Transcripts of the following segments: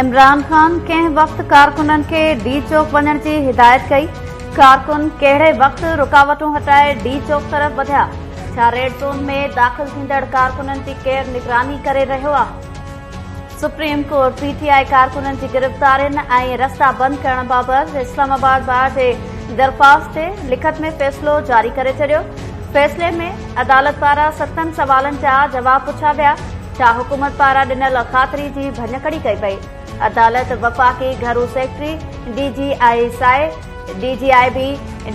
عمران خان ڪنهن وقت ڪارڪنن کي ڊي چوڪ وڃڻ جي هدايت ڪئي؟ ڪارڪن ڪهڙي وقت رڪاوٽون هٽائي ڊي چوڪ طرف وڌيا؟ ڇا ريڊ زون ۾ داخل ٿيندڙ ڪارڪنن جي ڪير نگراني ڪري رهيو آهي؟ Supreme court P T I ڪارڪنن جي گرفتارين ۽ رستا بند ڪرڻ بابت اسلام آباد بار جي درخواست تي لکت ۾ فيصلو جاري ڪري ڇڏيو. فيصلي ۾ عدالت پاران ستن سوالن جا جواب پڇيا ويا. ڇا حڪومت پاران ڏنل خاطري جي ڀڃڪڙي ڪئي وئي؟ عدالت وفاقي گهرو secretary, D G I S I, D G I B,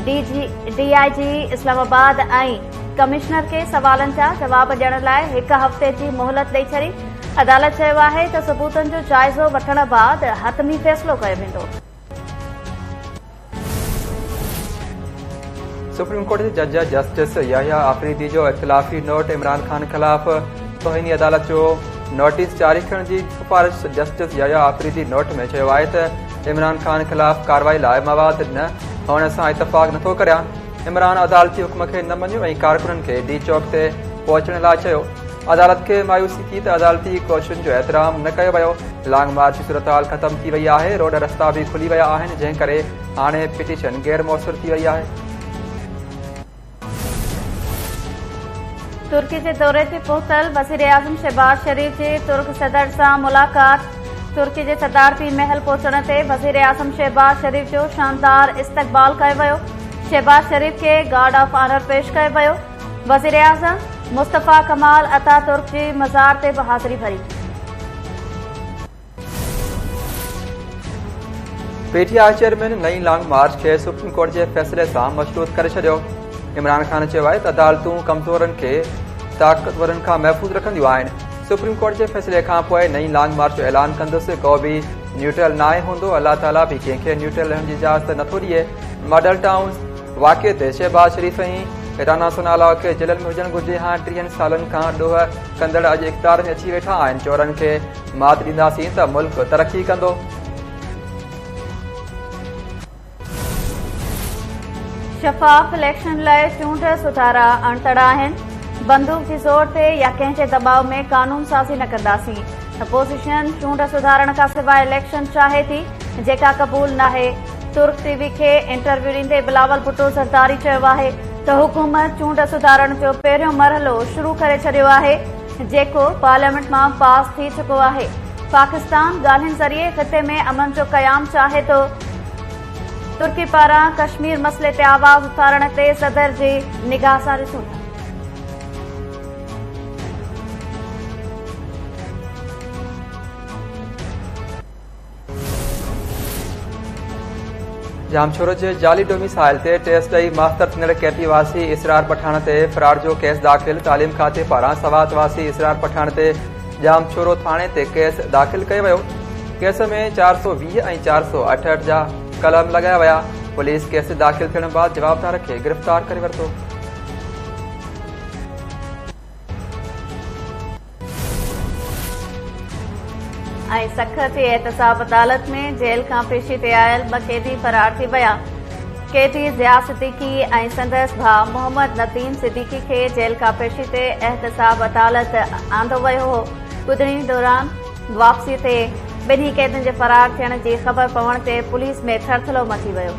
D G D I G Islamabad ۽ commissioner کي سوالن جا جواب ڏيڻ لاء هڪ هفتي جي مهلت ڏئي ڇڏي. عدالت چيو آهي ته ثبوتن جو جائزو وٺڻ بعد حتمي فيصلو ڪيو ويندو. سپريم ڪورٽ جي جج جسٽس يحيٰ آفريدي جو اختلافي نوٽ عمران خان خلاف توهين عدالت جو نوٽيس جاري ڪرڻ جي سفارش جسٽس يحيٰ آفريدي نوٽ ۾ چيو آهي ته عمران خان خلاف ڪارروائي لاء مواد نه هئڻ سان اتفاق نٿو ڪريان عمران عدالتي حڪم کي نه مڃيو ۽ ڪارڪنن کي ڊي چوڪ تي پهچڻ لاء چيو عدالت کي مايوسي ٿي ته عدالتي ڪوششن جو احترام نه ڪيو ويو، لانگ مارچ جي صورتحال ختم ٿي وئي آهي، روڊ رستا به کلي ويا آهن، جنهن ڪري هاڻي پٽيشن غير موثر ٿي وئي آهي. ترڪي جي دوري تي پهتل وزيراعظم شهباز شريف جي ترڪ صدر سان ملاقات، ترڪي جي صدارتي محل پهچڻ تي وزيراعظم شهباز شريف جو شاندار استقبال ڪيو ويو، شهباز شريف کي گارڊ آف آنر پيش ڪيو ويو. وزيراعظم مصطفيٰ ڪمال اتاترڪ جي مزار تي به حاضري ڀري. پي ٽي I chairman نئين لانگ مارچ کي سپريم ڪورٽ جي فيصلي سان مشروط ڪري ڇڏيو. عمران خان چيو آهي ته عدالتون ڪمزورن کي طاقتورن کان محفوظ رکنديون آهن، سپريم ڪورٽ جي فيصلي کانپوء نئين لانگ مارچ جو اعلان ڪندس، ڪو به نيوٽرل ناهي هوندو، الله تعاليٰ به ڪنهن کي نيوٽرل رهڻ جي اجازت نٿو ڏئي، ماڊل ٽائون واقعي تي شهباز شريف ۽ رانا ثناء الله کي جيلن ۾ هجڻ گهرجي ها، ٽيهن سالن کان ڏوهه ڪندڙ اڄ اقتدار ۾ اچي ويٺا آهن، چورن کي مات ڏينداسين ته ملڪ ترقي ڪندو. شفاف اليڪشن لاء چونڊ سڌارا اڻٽر آهن، بندوق جي زور تي يا ڪنهن جي دٻاء ۾ قانون سازي نه ڪنداسين، اپوزيشن چونڊ سڌارڻ کانسواء اليڪشن چاهي ٿي جيڪا قبول ناهي، ترڪ ٽي وي کي انٽرويو ڏيندي بلاول ڀٽو زرداري چيو آهي ته حڪومت چونڊ سڌارڻ جو پهريون مرحلو شروع ڪري ڇڏيو آهي جيڪو پارليامينٽ مان پاس ٿي چڪو آهي، پاڪستان ڳالهين ذريعي خطي ۾ امن جو قيام چاهي ٿو، ترڪي پاران ڪشمير مسئلي تي آواز اٿارڻ تي صدر جي نگاهه سان ڏسون ٿا. ڄامشورو جي جعلي ڊوميسائل تي ٽيسٽ ڏئي ماستر ٿيندڙ ڪيٽي واسي اسرار پٺاڻ تي فراڊ جو ڪيس داخل، تعليم کاتي پاران سوات واسي اسرار پٺاڻ تي ڄامشورو ٿاڻي تي ڪيس داخل ڪيو ويو، ڪيس ۾ 420 ۽ 468 جا قلم لڳايا ويا، پوليس ڪيس داخل ٿيڻ بعد جوابدار کي گرفتار ڪري ورتو. ۽ سکر جي احتساب عدالت ۾ جيل کان پيشي تي آيل ٻه قيدي فرار ٿي ويا. قيدي ضياء صديقي ۽ سندس ڀاء محمد نديم صديقي کي جيل کان پيشي تي احتساب عدالت آندو ويو هو. ٻڌڻي دوران واپسي تي ٻنهي قيدين جي فرار ٿيڻ جي خبر پوڻ تي پوليس ۾ ٿرٿلو مچي ويو.